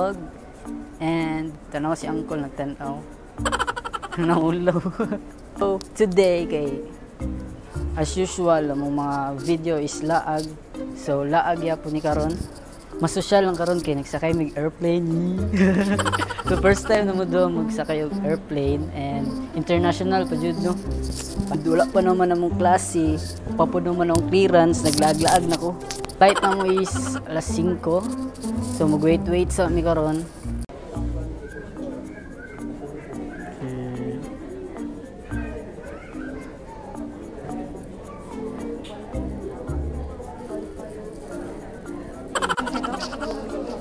vlog. And tanaw si Uncle nagtanaw. Naulaw. So, today kay as usual among mga video is laag. So laag gyapon ni karon. Mas social lang karon kay nagsakay mig airplane. So first time na mo do magsakay og airplane and international pa jud, no. Wala pa naman among klase, pa pud naman ang clearance, naglaag-laag na ko. Flight na mo is alas 5. So mag-wait wait sa mi karon.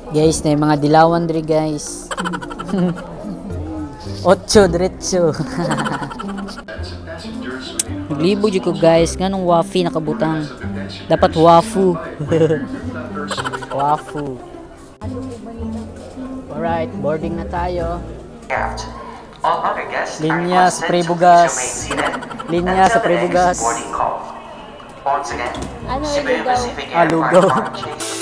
Guys, na yung mga dilawan diri, guys. Otso, diretso. Naglibog jud ko, guys, nganong wafi nakabutang. Dapat wafu. Wafu. Alright, boarding na tayo. All other guests are Linya sa requested to please Prebugas. Remain seated Linya until sa the next Prebugas. Boarding call. Once again, Ano, Cebu lugaw? Pacific Ah, Air lugaw. Flight 1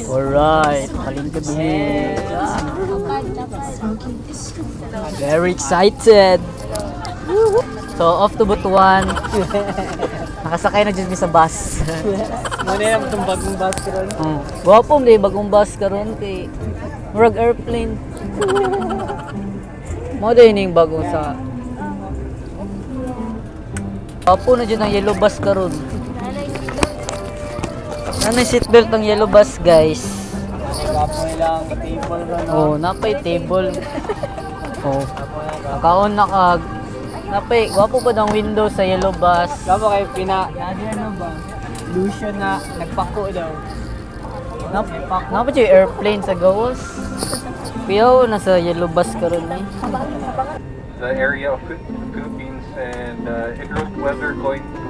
Alright, makalingkod ni. Very excited. So, off to Butuan. Nakasakay na dyan mi sa bus. Muna yung itong bagong bus karon. Oh. Gwapo mo bagong bus karon kay murag airplane. Mo din yung bagong sa. Gwapo na dyan ang yellow bus karon. Ano yung seatbelt ng yellow bus, guys? Gwapo nilang table ron. Oh, napay table. Oh. Kaon na kag napay gwapo pa ang window sa yellow bus. Gwapo kay pina, ano ba? Lucio na nagpako daw. Napa yung airplane sa gawas. Kuya, nasa yellow bus karon eh. The area of Philippines and en route weather going to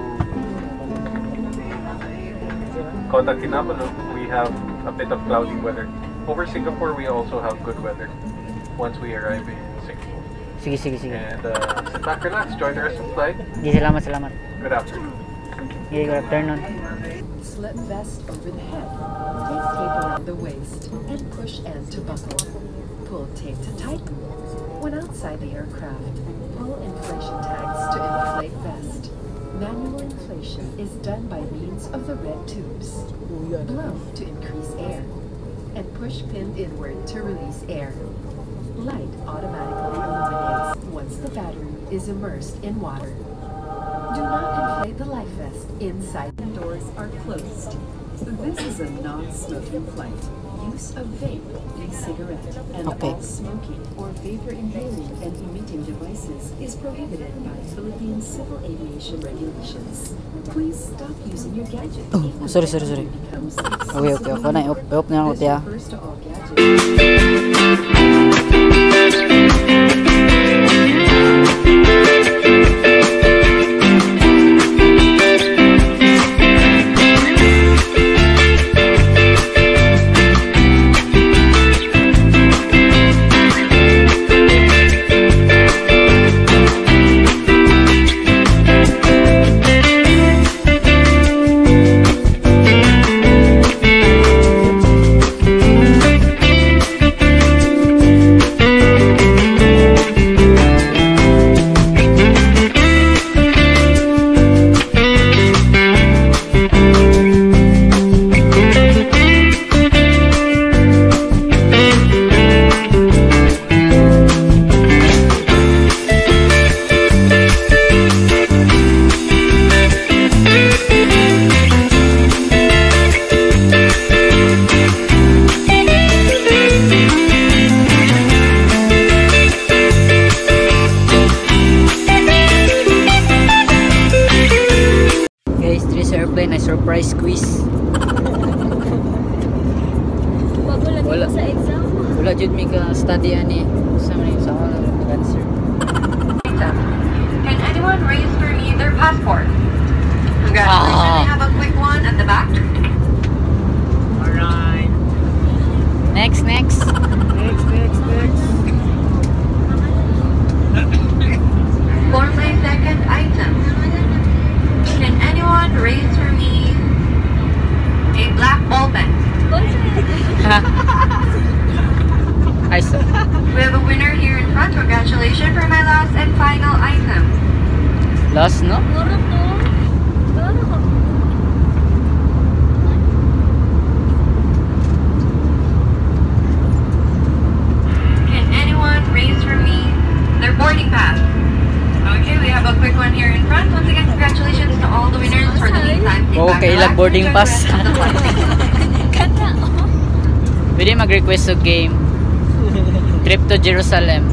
Kota Kinabalu, we have a bit of cloudy weather. Over Singapore, we also have good weather once we arrive in Singapore. Sige, sige, sige. And sit back, relax, join the rest of the flight. Sige, salamat, salamat. Good afternoon. Sige, good afternoon. Slip vest over the head. Take tape around the waist and push end to buckle. Pull tape to tighten. When outside the aircraft, pull inflation tags to inflate vest. Manual inflation is done by means of the red tubes. Blow to increase air and push pin inward to release air. Light automatically illuminates once the battery is immersed in water. Do not inflate the life vest inside. The doors are closed. This is a non-smoking flight. Use of vape, e-cigarette, and all smoking or vapor inhaling and emitting devices is prohibited by Philippine Civil Aviation Regulations. Please stop using your gadget Oh, if the sorry, sorry, sorry. battery becomes Okay. Ako na, off, off na ako, This tiya. Refers to all gadgets. Surprise quiz. Bago lang Wala. sa exam. Wala jud mi ka study ani. Sa man sa ako lang mag-answer. Can anyone raise for me their passport? Congratulations, Ah. I have a quick one at the back. Alright. Next, next. Next, next, next. For my second item, can anyone raise for me a black ball pen? Ay, so, We have a winner here in front. Congratulations for my last and final item. last, no? Muro to. Muro ko. Can anyone raise for me their boarding pass? Okay, we have a quick one here in front. Once again, congratulations to all the winners. For the meantime, sit Oh, back, kailang relax, boarding enjoy the pass. rest of the flight. Kana, oh. Pwede mag-request og game. Trip to Jerusalem.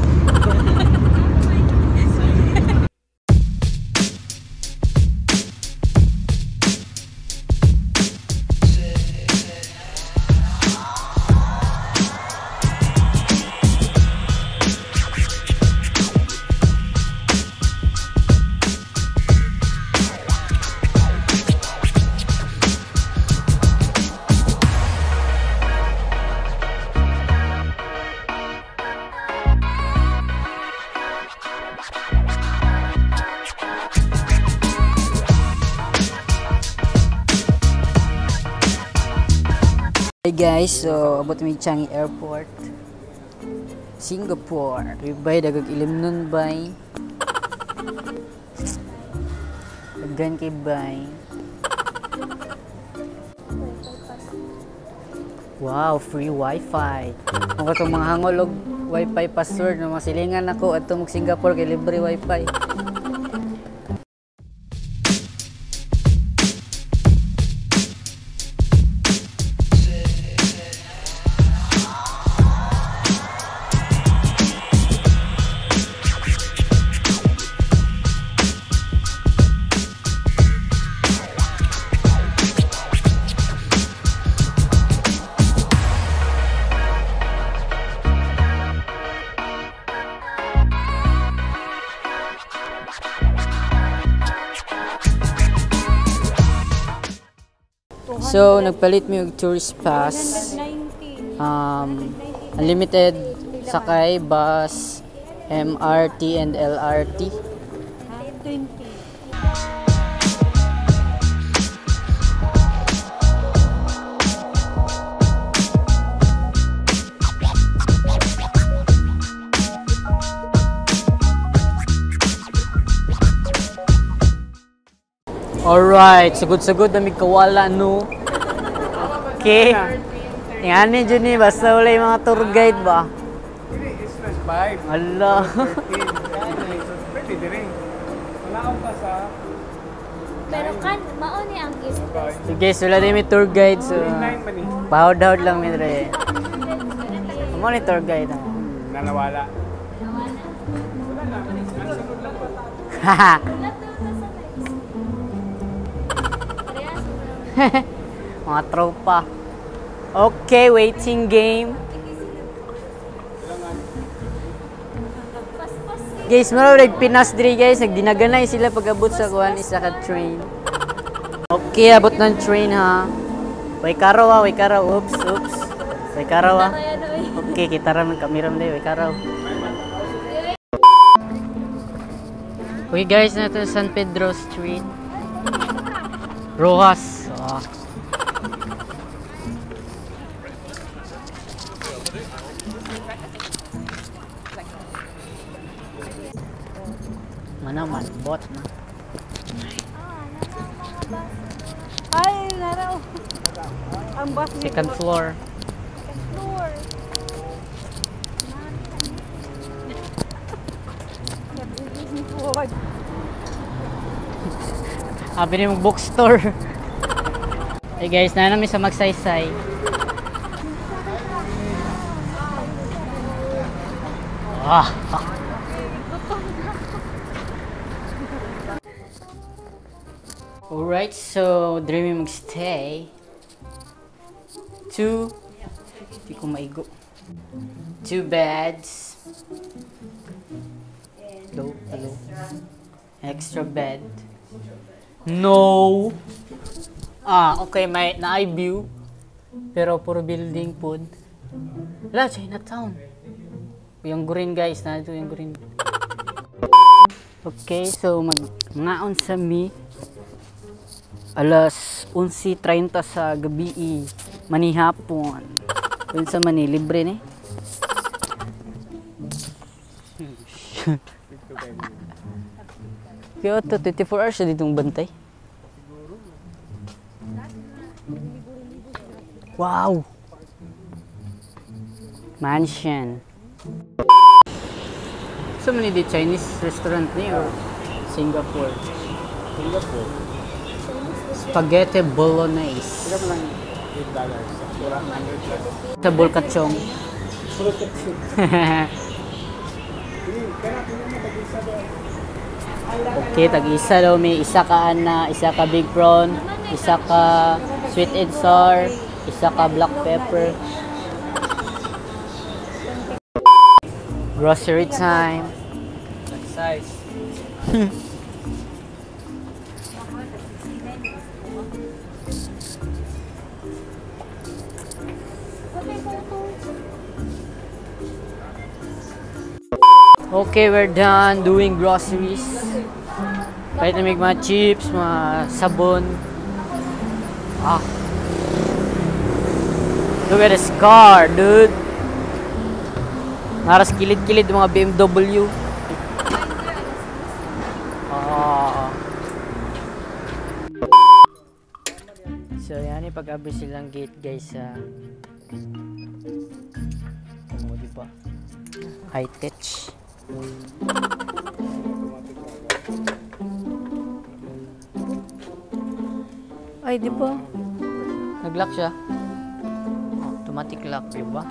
Hey guys, so abot mi Changi Airport, Singapore. Ribay dagag ilim nun bay. Daghan kay bay. Wow, free wifi. Ang katong mga hangol og wifi password no masilingan nako adto mag Singapore kay libre wifi. So, nagpalit mi og tourist pass. Unlimited sakay, bus, MRT and LRT. 20. Alright, sugod-sugod na mig kawala no. Okay. Ngani jud ni basta wala yung mga tour guide ba? It's plus 5. Ala. 13. Pwede din. Wala pa sa... Pero kan, mao ni ang East West. So guys, wala din may tour guide so 9 man eh. pahod-hod lang mi dre. Amo ni tour guide ah. Nanawala. Haha. Wala to sa next. Parehas mo. Mga tropa. Okay, waiting game. Paspas. Guys, mura nag Pinas diri guys, nagdinaganay sila pag-abot sa kuan isa ka train. Okay, abot ng train ha. Way karaw ha, way karaw. Oops, oops. Way karaw ha. Kaya no eh. Okay, kita ra man kamiram day, way karaw. Okay guys, nato San Pedro Street. Rojas. Ah. Mana man bot na. Ay, naraw. Ang bus ni Second floor. Floor. Abi ni mag bookstore. Hey guys, na namin sa Magsaysay. Ah. Alright, so diri mi magstay. Two, di ko maigo. Two beds. Hello, hello. Extra bed. No! Ah, okay, may naay view. Pero puro building pod. Wala, Chinatown. Yung green, guys, na ito yung green. Okay, so mag-ngaon sa mi. Alas 11:30 sa gabi, manihapon. Yun sa mani, libre ni. Kaya ito, 24 hours na ditong bantay. Wow! Mansion. So many di Chinese restaurant ni or Singapore? Singapore. Spaghetti bolognese. Sila lang $8. Wala 100 plus. Sa bulkachong. Okay, tag-isa daw may isa ka ana, isa ka big prawn, isa ka sweet and sour, isa ka black pepper. Grocery time. Size. Okay, we're done doing groceries. Kahit na may mga chips, mga sabon. Ah. Look at this car, dude. Naras kilid-kilid mga BMW. Ah. So, yan yung pag-abri silang gate, guys, sa oh, diba? High tech. Ay, di ba? Nag-lock siya. Automatic lock, di ba?